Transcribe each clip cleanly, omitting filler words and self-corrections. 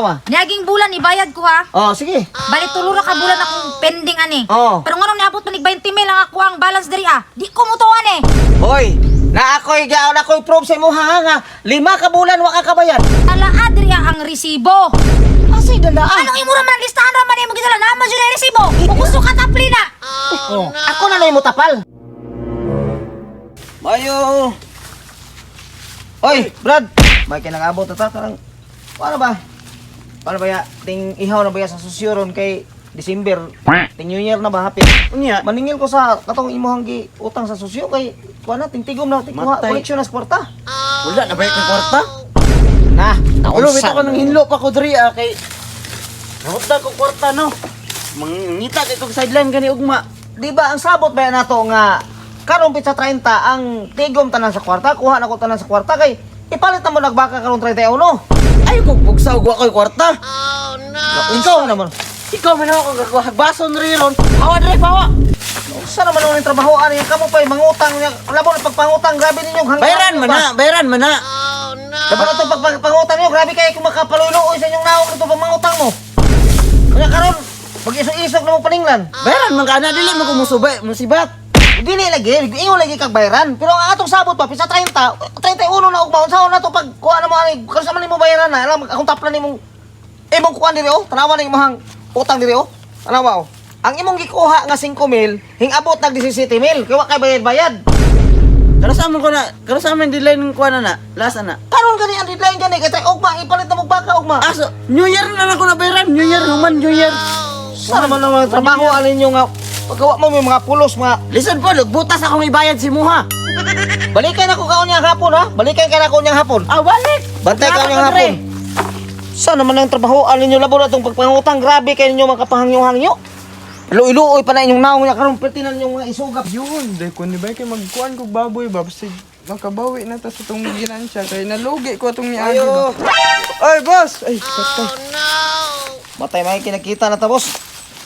Niaging bulan ibayad ko ha. Oh, sige. Bali tulo ra ka bulan akong pending ani. Oo. Pero nganong niabot man nig 20 mil ang ako ang balance diri ah. Di ko mutuan eh. Hoy, na ako'y gaon ako'y proof sa imo ha nga 5 ka bulan wa ka kabayad. Alaa diri ah, ang resibo. Asay dala ah. Anong imo ra man ang listahan ra man imo gidala naman jud ang resibo. Kung gusto ka tapli na. Oh. Ako na lang mo tapal. Mayo. Oy, Brad. May kinangabot na ta karang. Paano ba? Paano ba ya? Ting ihaw na ba ya sa susyo ron kay December. Ting New Year na ba happy? Unya. Maningil ko sa katong imuhang gi utang sa susyo kay kuha na ting tigom na ting kuha Matay. koleksyon na sa kwarta. Wala na ba yung kwarta? Na, Ulo, bitaw ko ng hinlo pa ko diri ah, kay Nahutda ko kwarta no. Mangita kay kog sideline gani ugma. Di ba ang sabot ba nato nga karon pitsa 30 ang tigom tanan sa kwarta, kuha na ko tanan sa kwarta kay ipalit na mo nagbaka karon 31. Ay kog bugsa og wa koy kwarta. Ikaw naman. Ikaw man ako kag bason ri ron. Hawa diri pawa. Sa naman ang trabaho ani kamo pay mangutang niya. Labo na pagpangutang grabe ninyo hanggang Bayaran man na, bayaran man na. Dapat na itong pagpangutang niyo, grabe kayo kung makapaluylo sa inyong naong ito pagmangutang mo. Kaya karon pag isog-isog na mo paninglan. Bayaran man ka na dili man ko musubay, musibat. Dili lagi, ingon lagi kag bayaran. Pero ang atong sabot pa, pisa 30, 31 na ugma, unsaon na to pag kuha na mo ani, karon sa man nimo bayaran na, alam akong taplan nimong imong kuha diri oh, tanawa na imong utang diri oh. Tanawa oh. Ang imong gikuha nga 5 mil, hingabot nag 17 mil, kay wa kay bayad-bayad. Karo sa man ko na, karo sa man deadline ng kuha na na, last na. Karon gani ang deadline gani kay tay ugma ipalit na mo baka ugma. Ah, so, New Year na lang ko na bayaran, New Year, human New Year. Sa naman ang mga trabaho alin nyo nga paggawa mo may mga pulos mga Listen po, butas akong ibayad si Muha. balikan ako kaon niyang hapon ha. Balikan ka na ako niyang hapon. Ah, balik. Bantay ka niyang hapon. Sa naman ang trabaho alin nyo labo na itong pagpangutang grabe kayo ninyo mga kapahangyo-hangyo. Luoy-luoy pa na inyong naong niya karon perti na ninyong mga isugap. Yun, dahil kung di ba kay magkuan kog baboy ba, basta makabawi na ta sa tong ginansya kay nalugi ko atong niagi ba. Ay, boss! Ay, patay. Matay may kinakita na tapos.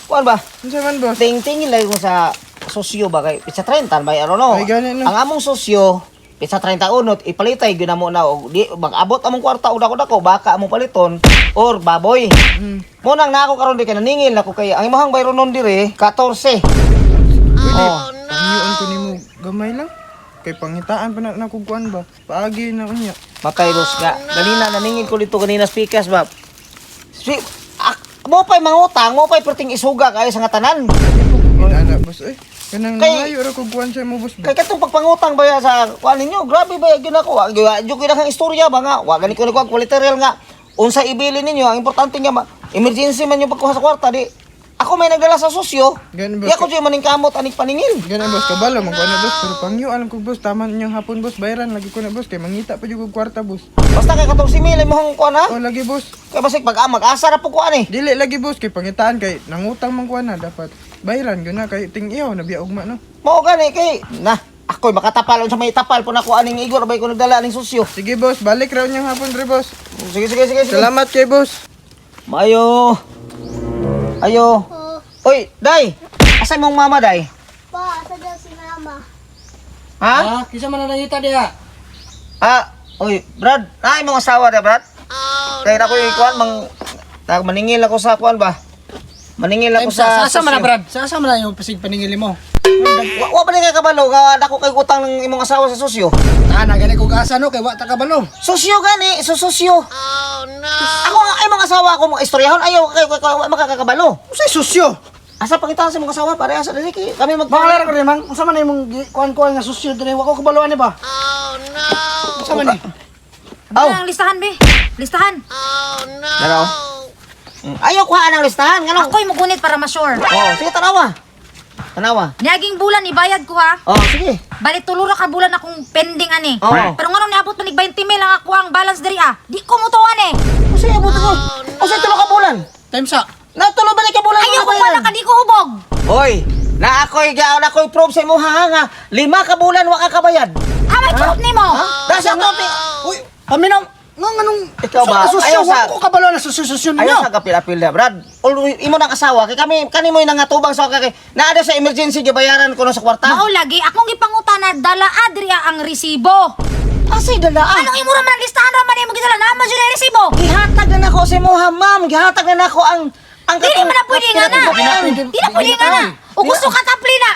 Kuan ba? Unsa man, boss? Ting-tingin lagi ko sa sosyo ba kay pizza 30 ba ano no. Ay, gani, no. Ang among sosyo pizza 31 ipalitay gyud namo na og di mag-abot among kwarta og dako-dako baka among paliton or baboy. Mo nang na ako karon di kay naningil ako kay ang imong bayronon nun dire 14. Pwede, Oh. pangyuon ko nimo gamay lang. Kay pangitaan pa na na kog kuan ba. Paagi na unya. Matay dos nga. Ganina naningil ko dito kanina speakers ba. Si ak, mo pa'y mangutang, mo pa'y perting isuga kayo sa nga tanan. Di po ko ginaana, boss. Ay, kanang Kay- nangayo ra kog kuan sa imo, boss ba. Kay katong pagpangutang ba ya sa kuan ninyo, grabe ba gyud ako. Wa gyud ko kang istorya ba nga. Wa gani ko nagkuha literal nga unsa ibili ninyo, ang importante nga emergency man yung pagkuha sa kwarta di. Ako may nagdala sa sosyo. Ganun ba? Di ako jud maning kamot aning paningil. Ganun, boss, kabalo man ko na, boss, pero pangyuan ko, boss, tama ninyong hapon, boss, bayaran lagi ko na, boss, kay mangita pa jud kog kwarta, boss. Basta kay katong si Mil imong kuan ha. Oh, lagi, boss. Kay basig pag mag-asa ra po kuan eh. Dili lagi, boss, kay pangitaan kay nangutang man kuan na dapat bayaran gyud na kay ting iyaw na biya ugma no. Mao gani kay na ako'y makatapal unsa may tapal po nako aning igor bay ko nagdala aning sosyo. Sige, boss, balik raw niyang hapon dre, boss. Sige sige sige sige. Salamat kay boss. Mayo. Ayo. Oh, Oy, Day. Asa imong mama, Day? pa, asa daw si mama? Ha? Ah, kisa man na nangita diha. Ah, oy, Brad, na imong asawa da, Brad? Oh, Kaya ako yung kuan mang na, maningil ako sa kuan ba? Maningil ako sa Sa asa man na sosyo. Brad? Sa asa man na yung pasig paningili mo? Wa pa ni kay kabalo nga dako kay utang ng imong asawa sa sosyo. Tana gani kog asa no kay wa ta kabalo. Sosyo gani, so sosyo. Oh no. Ako nga imong asawa ako mga istoryahon ayaw kay kay makakakabalo. Usay susyo. Asa pangitan sa imong asawa pare asa dili kay kami mag Pangalan ko rin mang, unsa man na imong kuan-kuan nga susyo dire wa ko kabalo ani ba? Oh no. Unsa man ni? Aw. Ang listahan be. Listahan. Daraw. Ayaw kuhaan ang listahan ngano. Ako'y mugunit para ma-sure. Oh, sige tanawa. Tanawa. Niaging bulan ibayad ko ha. Oh, sige. Bali tulo ra ka bulan akong pending ani. Oo. Pero nganong niabot man nig 20 mil ang ako ang balance diri ah. Di ko mutuan eh. Unsay abot ko? Unsay tulo ka bulan? Time sa. Natulo ba ni ka bulan? Ayaw ko wala ka di ko hubog. Hoy, na ako'y gaon ako'y proof sa imo ha nga 5 ka bulan wa ka kabayad. Ah, may proof nimo. Dasa to ti. Uy, kami na nga nganong Ikaw ba? Sa, susyo, Ayaw sa- wa ko kabalo na susyo-susyo ninyo. Ayaw sa kapil-apil na, Brad. Imo nang asawa kay kami kanimo yung nangatubang sa kay naa daw sa emergency gibayaran ko no sa kwarta. Mao lagi akong gipangutana dala adria ang resibo. Asay dala ah. Anong imo ra man ang listahan ra man imo gidala naman jud ang resibo. Gihatag na nako sa imuha, ma'am. Gihatag na nako ang Dili man na pwede nga na. Dili na pwede nga na. O gusto ka tapli na.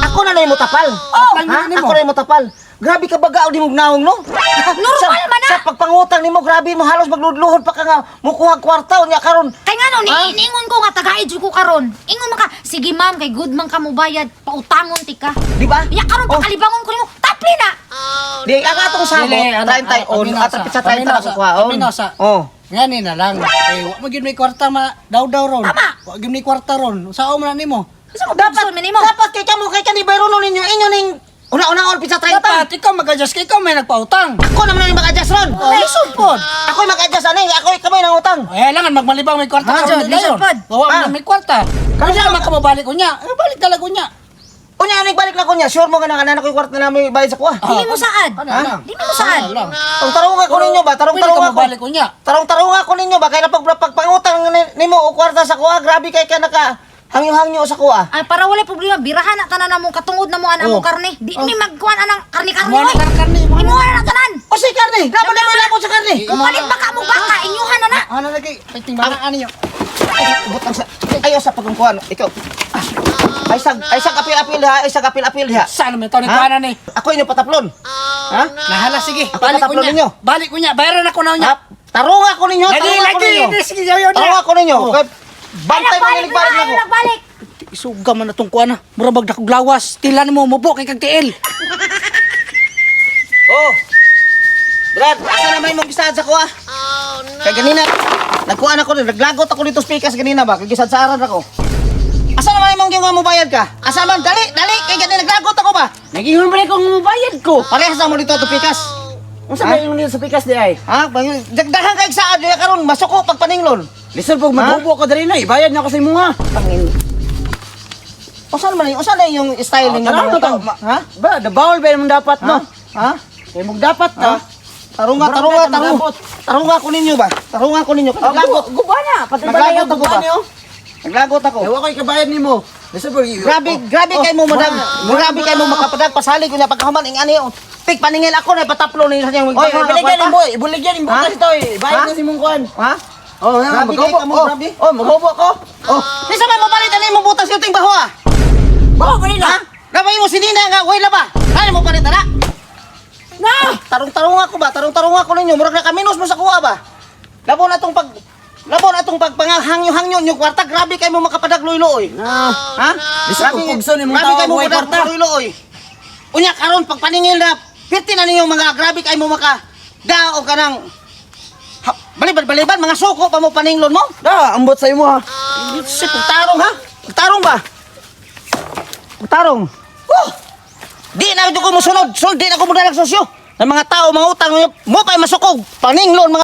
Ako na mo tapal. Oh. Ha? Ako na mo tapal. Grabe ka baga di mo gnaong no? Normal sa, man na. Sa pagpangutang nimo grabe mo halos magludluhod pa ka nga mukuha kwarta unya karon. Kay ngano ni ingon ko nga tagaid jud ko karon. Ingon man ka, sige ma'am kay good man ka mo bayad, pautangon ti ka. Di ba? Ya karon Oh. pakalibangon ko nimo, tapli na. Di ang atong sabot Dili, ano, 31 at sa 30 na kukuhaon. Paminaw sa. Oh. Ngani na lang. Eh, wa man gyud may kwarta ma daw-daw ron. Tama. Wa gyud may kwarta ron. Sao man na nimo? Gusto ko dapat man nimo. Dapat kay kamo kay kani bayronon ninyo inyo ning una-una all pizza 30. Dapat ikaw mag-adjust kay ikaw may nagpautang. Ako naman ang mag-adjust ron. Oh, lisod pod. Ako mag-adjust ani, ako kamay nang utang. Eh, langan magmalibang may kwarta Ha, karon Jod, na lisod dayon. pod. Wa Ah. man may kwarta. Karon siya man ka mobalik unya. Eh, balik talaga unya. Unya ani balik na ko niya, sure mo nga nang anak ko kwarta na namin bayad sa kuha. Dili mo saad. Ano lang? Dili mo saad. Ano lang? Tarong-tarong ako ninyo ba? Pwede ka Tarong-tarong ako. mobalik unya. Tarong-tarong ako ninyo ba? Kaya pag pagpangutang nimo o kwarta sa kuha, grabe kay ka naka hangyo-hangyo sa kuha. Ay para wala problema, birahan na tanan namo katungod na mo ana Oh. mo karne. Di mi magkuan anang karne-karne. Mo na oy. karne, mo na. Imuha na tanan. O si karne, dapat na may labot sa karne. Kung palit ba ka mo baka inyuhan na na. Ano lagi? Pagtimbangan ani yo. Ay, butang sa ayaw sa pagkukuha. Ikaw. Ah. Ay sag apil-apil ha, ay sag apil-apil ha. Saan man taon ni Ha? kuana ni? Ako inyo pataplon. Ha? Nahala sige. Ako Balik pataplon unya. ninyo. Balik unya. Bayaran ako na unya. Ha? Tarong ako ninyo, Lagi tarong ako lagi. ninyo. Sige yayo na. Tarong ako ninyo. Oh. Kay bantay mo Ay, nilig balik na, ako. ay, nagbalik. Isuga man na tong kuana. Mura bag dakog lawas. Tila nimo mubo kay kag tiil. Oh. Brad, asa na may mong gisad sa kuha? Oh, no. Kay ganina, nagkuha na ko, naglagot ako dito speakers ganina ba? Kay gisad sa aran ako. Asa na may mong gingawa mo bayad ka? Asa man, dali, dali, kay ganina naglagot ako ba? Nagingon ba kung mubayad ko? Parehas na mo dito ato pikas. Unsa ba ingon dito sa pikas di ay? Ha? Dagdahan kay saad diya karon masuko pag paninglon. Lisod pag maghubo ko diri na, ibayad na ako sa imuha. Pangin. Usan man usan na yung style ninyo Tara, mga to. tao? Ha? Ba, the bawal ba imong dapat Ha? no? Ha? Kay mong dapat Ha? ta. Tarunga, Sobrang tarunga, ganda, tarunga. magabot. Tarunga ko ninyo ba? Tarunga ko ninyo. Naglagot. Guba na, pati ba Naglagot ako guba ba? niyo? Naglagot ako. Ewa ko'y kabayad nimo. Lisod pag Grabe, grabe kay mo madag. Grabe kay mo makapadag pasalig ko na pagkahuman ing ani. oh. Pik paningil ako na pataplo ninyo sa niyang Oy, ibuligyan nimo, ibuligyan nimo Ha? butas ito, eh. Bayad Ha? na si mong kuan. Ha? Oh, nga, Grabe kay maghubo. ka mo, Oh, grabe. oh, maghubo ko. Oh, kinsa man mopalit ani mo butas yung ting baho ah? Baho kanina. Ha? Nabay mo si Nina nga way laba. Kaya mo palit ana? Na! Tarong-tarong ako ba? Tarong-tarong ako ninyo. Murag na kaminos mo sa kuha ba? Labo na tong pag Labo na tong pagpangahangyo-hangyo nyo kwarta. Grabe kay mo makapadag luy-luoy. Na. Ha? Lisod kung pugso ni mong Grabe tao, kay mo buhay makapadag kwarta. luy-luoy. Unya karon pagpaningil na pirti na ninyong mga grabe kay mo maka dao ka ng ha, balibad-baliban mga suko pa mo paninglon mo. Da, ambot sa imo ha. Si pagtarong ha? Pagtarong ba? Pagtarong. Oh! Di na ko musunod. Sul, di na ko mudalag sosyo. Ng mga tao, mga utang, mo pa'y masukog. Paninglon, mga